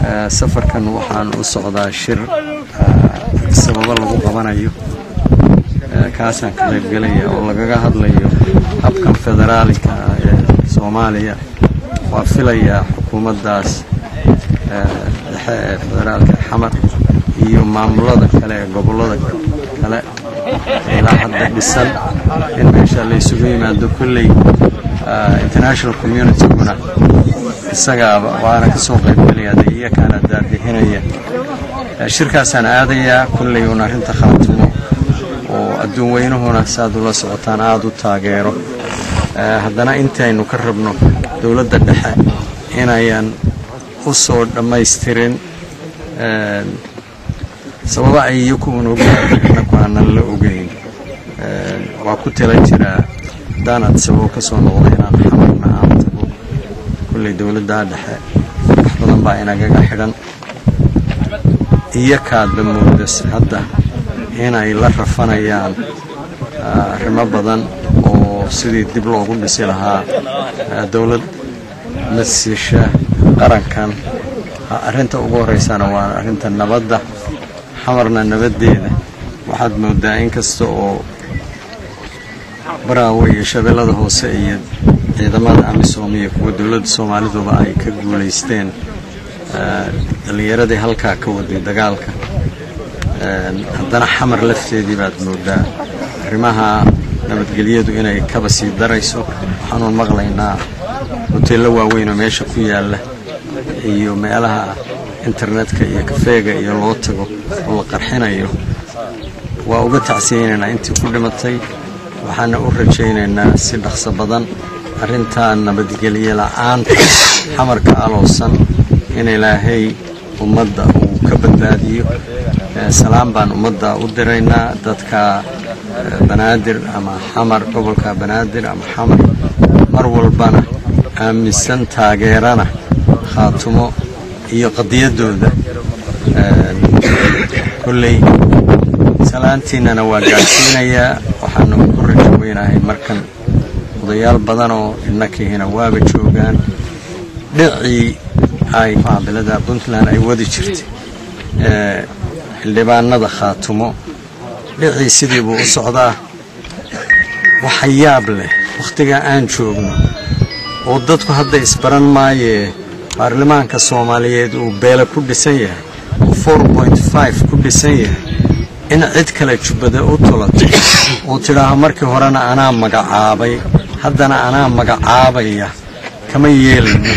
Safarkan waxaan u socdaa shir sababo lagu qabanayo, kaasaan ka qaybgelaya oo lagaga hadlayo habkan federaalika ah ee Soomaaliya. Waa filayaa xukuumaddaas dhexe ee federaalka Xamar iyo maamulada kale ee gobollada kale ilaa hadda dhisan in meesha la isugu yimaado. Kolley international community-guna isagaaba waana ka soo qaybgelaya, dee iyakaana daadihinaya. Shirkaasaan aadayaa. Kolley uun arrinta Khaatumo oo adduun weynuhuna saad ula socotaan aada u taageero, haddana intaynu ka rabno dowladda dhexe inayan u soo dhammaystirin sababa ay iyaku un ogeyn, annaku aanan la ogeyn. Waa ku tala jiraa haddaan Addis Ababo ka soo noqdo inaan Xamarna aan tago. Kolley dowladdaa dhexe wax badan baa inagaga xidhan, iyakaadba moodas hadda inay la rafanayaan arrimo badan oo sidii dib loogu dhisi lahaa dowlad masisha qarankan. Arrinta ugu horreysana waa arrinta nabadda. Xamarna nabaddeeda waxaad moodaa in kasta oo Baraawe iyo Shabeellada Hoose iyo ciidamada AMISOM iyo kuwa dowladda Soomaaliduba ay ka guulaysteen dhallinyaradii halkaa ka waday dagaalka, haddana Xamar lafteedii baad moodaa arrimaha nabadgelyadu inay kaba sii darayso. Waxaanuun maqlaynaa hoteello waaweyn oo meesha ku yaalla iyo meelaha internetka iyo kafeega iyo loo tago oo la qarxinayo. Waa uga tacsiyeynaynaa intii ku dhimatay, waxaana u rajaynaynaa si dhaqso badan arrintaa nabadgelyo la-aanta Xamarka aloosan in Ilaahay ummadda uu ka badbaadiyo. Salaam baan ummadda u diraynaa, dadka Banaadir ama Xamar, gobolka Banaadir ama Xamar, mar walbana aaminsan taageerana Khaatumo iyo qadiyaddooda. Kolley salaantiinana waa gaadhsiinayaa. Waxaana ku rajo weynahay markan odayaal badanoo innakihina waaba joogaan dhicii ay qaabilada Puntland ay wadi jirtay xildhibaanada Khaatumo, dhicii sidii buu u socdaa. Waxa yaab leh wakhtigaa aan joogno oo dadku hadda isbaran maayee baarlamaanka Soomaaliyeed uu beele ku dhisan yahay oo 4.5 ku dhisan yahay in cid kale jubbada u tulato oo tidhaaho markii horena anaa magacaabay, haddana anaa magacaabaya. Kama yeelayno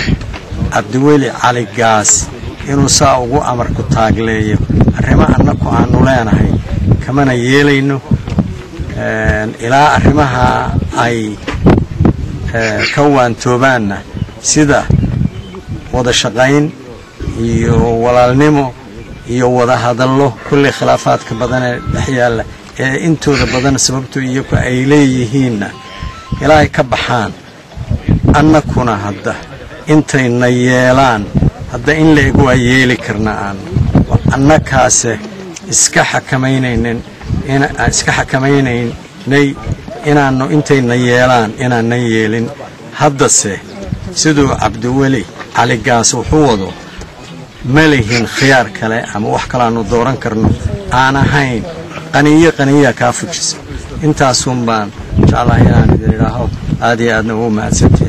Cabdiweli Cali Gaas inuu saa ugu amarku taagleeyo arrimo annaku aanu leenahay, kamana yeelayno ilaa arrimaha ay ka waantoobaanna. Sida wada shaqayn iyo walaalnimo iyo wada hadallo kulley khilaafaadka badanee dhex yaalla ee intooda badan sababto iyaku ay leeyihiinna ilaa ay ka baxaan, annakuna hadda intayna yeelaan hadda in la eg waa yeeli karna aan annakaase iska xakamaynaynin, iska xakamaynaynay inaannu intayna yeelaan inaanan yeelin. Haddase siduu Cabdiweli Cali Gaas wuxuu wado, ma lihin khiyaar kale ama wax kale aanu dooran karno aan ahayn qaniyo qaniyaa kaa fujisa. Intaasuun baan jeclahay inaan idin idhaaho. Aad iyo aadna ugu mahadsantihin.